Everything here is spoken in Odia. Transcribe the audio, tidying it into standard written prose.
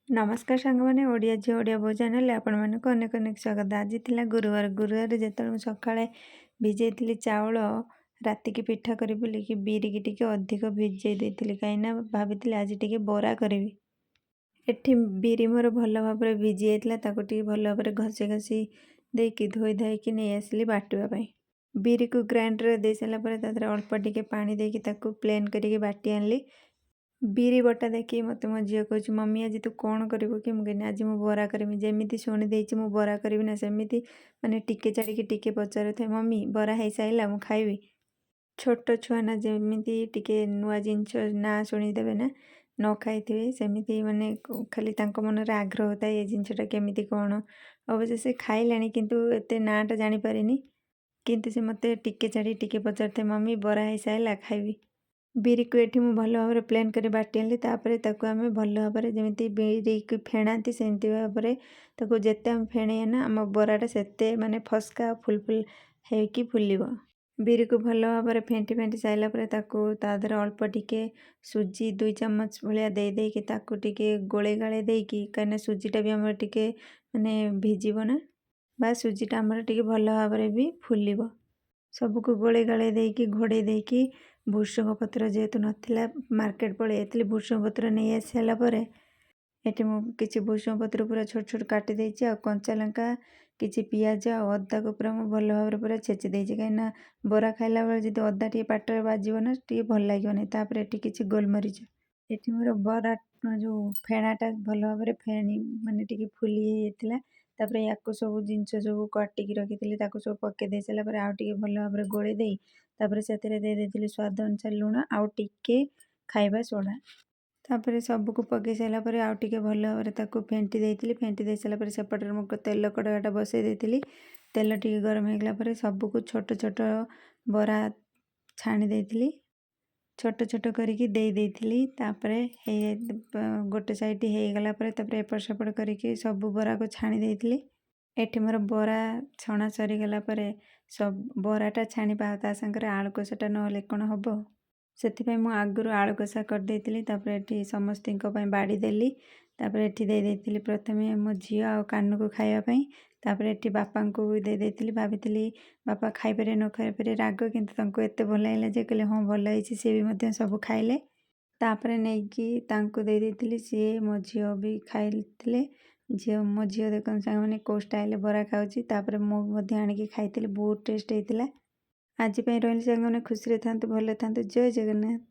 ନମସ୍କାର ସାଙ୍ଗମାନେ, ଓଡ଼ିଆ ଝିଅ ଓଡ଼ିଆ ବୋଉ ଚ୍ୟାନେଲରେ ଆପଣମାନଙ୍କୁ ଅନେକ ଅନେକ ସ୍ୱାଗତ। ଆଜି ଥିଲା ଗୁରୁବାର। ଗୁରୁବାରରେ ଯେତେବେଳେ ମୁଁ ସକାଳେ ଭିଜେଇଥିଲି ଚାଉଳ ରାତିକି ପିଠା କରିବି ବୋଲିକି, ବିରିକି ଟିକେ ଅଧିକ ଭିଜେଇ ଦେଇଥିଲି, କାହିଁକିନା ଭାବିଥିଲି ଆଜି ଟିକେ ବରା କରିବି। ଏଠି ବିରି ମୋର ଭଲ ଭାବରେ ଭିଜି ଯାଇଥିଲା। ତାକୁ ଟିକେ ଭଲ ଭାବରେ ଘଷି ଘଷି ଦେଇକି ଧୋଇ ଧାଇକି ନେଇ ଆସିଲି ବାଟିବା ପାଇଁ। ବିରିକୁ ଗ୍ରାଇଣ୍ଡରରେ ଦେଇ ସାରିଲା ପରେ ତା ଦେହରେ ଅଳ୍ପ ଟିକେ ପାଣି ଦେଇକି ତାକୁ ପ୍ଲେନ୍ କରିକି ବାଟି ଆଣିଲି। ବିରି ବଟା ଦେଖିକି ମୋତେ ମୋ ଝିଅ କହୁଛି, "ମମି, ଆଜି ତୁ କ'ଣ କରିବୁ କି?" ମୁଁ କହିନି, "ଆଜି ମୁଁ ବରା କରିବି।" ଯେମିତି ଶୁଣି ଦେଇଛି ମୁଁ ବରା କରିବି ନା, ସେମିତି ମାନେ ଟିକେ ଛାଡ଼ିକି ଟିକେ ପଚାରୁଥାଏ, "ମମି, ବରା ହେଇସାରିଲା? ମୁଁ ଖାଇବି।" ଛୋଟ ଛୁଆ ନା, ଯେମିତି ଟିକେ ନୂଆ ଜିନିଷ ନାଁ ଶୁଣିଦେବେ ନା, ନ ଖାଇଥିବେ, ସେମିତି ମାନେ ଖାଲି ତାଙ୍କ ମନରେ ଆଗ୍ରହ ଥାଏ ଏ ଜିନିଷଟା କେମିତି କ'ଣ। ଅବଶ୍ୟ ସେ ଖାଇଲାଣି, କିନ୍ତୁ ଏତେ ନାଁଟା ଜାଣିପାରିନି। କିନ୍ତୁ ସେ ମୋତେ ଟିକେ ଛାଡ଼ି ଟିକେ ପଚାରୁଥାଏ, "ମମି, ବରା ହେଇସାରିଲା? ଖାଇବି।" ବିରିକୁ ଏଠି ମୁଁ ଭଲ ଭାବରେ ପ୍ଲେନ୍ କରି ବାଟି ଆଣିଲି। ତାପରେ ତାକୁ ଆମେ ଭଲ ଭାବରେ ଯେମିତି ବିରିକି ଫେଣାନ୍ତି, ସେମିତି ଭାବରେ ତାକୁ ଯେତେ ଆମେ ଫେଣେଇବା ନା, ଆମ ବରାଟା ସେତେ ମାନେ ଫସ୍କା ଫୁଲ ଫୁଲ ହେଇକି ଫୁଲିବ। ବିରିକୁ ଭଲ ଭାବରେ ଫେଣ୍ଟି ଫେଣ୍ଟି ସାରିଲା ପରେ ତାକୁ ତା ଦେହରେ ଅଳ୍ପ ଟିକେ ସୁଜି 2 ଚାମଚ ଭଳିଆ ଦେଇ ଦେଇକି ତାକୁ ଟିକେ ଗୋଳେଇ ଗାଳେଇ ଦେଇକି, କାହିଁକିନା ସୁଜିଟା ବି ଆମର ଟିକେ ମାନେ ଭିଜିବ ନା, ବା ସୁଜିଟା ଆମର ଟିକେ ଭଲ ଭାବରେ ବି ଫୁଲିବ। ସବୁକୁ ଗୋଳେଇ ଗାଳେଇ ଦେଇକି, ଘୋଡ଼େଇ ଦେଇକି, ଭୃଷଙ୍ଗ ପତ୍ର ଯେହେତୁ ନଥିଲା, ମାର୍କେଟ ପଳେଇ ଯାଇଥିଲି। ଭୃଷଙ୍ଗ ପତ୍ର ନେଇ ଆସିସାରିଲା ପରେ ଏଠି ମୁଁ କିଛି ଭୃଷଙ୍ଗ ପତ୍ର ପୁରା ଛୋଟ ଛୋଟ କାଟି ଦେଇଛି ଆଉ କଞ୍ଚା ଲଙ୍କା, କିଛି ପିଆଜ ଆଉ ଅଦାକୁ ପୁରା ମୁଁ ଭଲ ଭାବରେ ପୁରା ଛେଚି ଦେଇଛି, କାହିଁକିନା ବରା ଖାଇଲା ବେଳେ ଯଦି ଅଦା ଟିକେ ପାଟିରେ ବାଜିବ ନା, ଟିକେ ଭଲ ଲାଗିବ ନାହିଁ। ତାପରେ ଏଠି କିଛି ଗୋଲମରିଚ। ଏଠି ମୋର ବରା ଯେଉଁ ଫେଣାଟା ଭଲ ଭାବରେ ଫେଣି ମାନେ ଟିକେ ଫୁଲି ହେଇଯାଇଥିଲା। ତାପରେ ୟାକୁ ସବୁ ଜିନିଷ ସବୁ କାଟିକି ରଖିଥିଲି, ତାକୁ ସବୁ ପକାଇ ଦେଇ ସାରିଲା ପରେ ଆଉ ଟିକେ ଭଲ ଭାବରେ ଗୋଳେଇ ଦେଇ, ତାପରେ ସେଥିରେ ଦେଇ ଦେଇଥିଲି ସ୍ୱାଦ ଅନୁସାରେ ଲୁଣ ଆଉ ଟିକେ ଖାଇବା ସୋଢ଼ା। ତାପରେ ସବୁକୁ ପକାଇ ସାରିଲା ପରେ ଆଉ ଟିକେ ଭଲ ଭାବରେ ତାକୁ ଫେଣ୍ଟି ଦେଇଥିଲି। ଫେଣ୍ଟି ଦେଇ ସାରିଲା ପରେ ସେପଟରେ ମୁଁ ତେଲ କଡ଼େଇଟା ବସାଇ ଦେଇଥିଲି। ତେଲ ଟିକେ ଗରମ ହେଇଗଲା ପରେ ସବୁକୁ ଛୋଟ ଛୋଟ ବରା ଛାଣି ଦେଇଥିଲି, ଛୋଟ ଛୋଟ କରିକି ଦେଇ ଦେଇଥିଲି। ତାପରେ ହେଇ ଗୋଟେ ସାଇଡ଼ ହେଇଗଲା ପରେ ତାପରେ ଏପଟ ସେପଟ କରିକି ସବୁ ବରାକୁ ଛାଣି ଦେଇଥିଲି। ଏଠି ମୋର ବରା ଛଣା ସରିଗଲା ପରେ, ସବୁ ବରାଟା ଛାଣିବା ଆଉ ତା ସାଙ୍ଗରେ ଆଳୁ କଷାଟା ନହେଲେ କ'ଣ ହେବ? ସେଥିପାଇଁ ମୁଁ ଆଗରୁ ଆଳୁ କଷା କରିଦେଇଥିଲି। ତାପରେ ଏଠି ସମସ୍ତଙ୍କ ପାଇଁ ବାଡ଼ି ଦେଲି। ତାପରେ ଏଠି ଦେଇ ଦେଇଥିଲି ପ୍ରଥମେ ମୋ ଝିଅ ଆଉ କାନୁକୁ ଖାଇବା ପାଇଁ। ତାପରେ ଏଠି ବାପାଙ୍କୁ ବି ଦେଇ ଦେଇଥିଲି। ଭାବିଥିଲି ବାପା ଖାଇପାରିବେ ନ ଖାଇପାରିବେ, ରାଗ, କିନ୍ତୁ ତାଙ୍କୁ ଏତେ ଭଲ ଲାଗିଲା ଯେ କହିଲେ, "ହଁ, ଭଲ ହେଇଛି।" ସିଏ ବି ମଧ୍ୟ ସବୁ ଖାଇଲେ। ତାପରେ ନେଇକି ତାଙ୍କୁ ଦେଇ ଦେଇଥିଲି। ସିଏ, ମୋ ଝିଅ ବି ଖାଇଥିଲେ। ଝିଅ, ମୋ ଝିଅ ଦେଖନ୍ତୁ ସାଙ୍ଗମାନେ, କେଉଁ ଷ୍ଟାଇଲ୍ରେ ବରା ଖାଉଛି। ତାପରେ ମୁଁ ମଧ୍ୟ ଆଣିକି ଖାଇଥିଲି, ବହୁତ ଟେଷ୍ଟ ହେଇଥିଲା। ଆଜି ପାଇଁ ରହିଲି ସାଙ୍ଗମାନେ। ଖୁସିରେ ଥାନ୍ତୁ, ଭଲରେ ଥାନ୍ତୁ। ଜୟ ଜଗନ୍ନାଥ।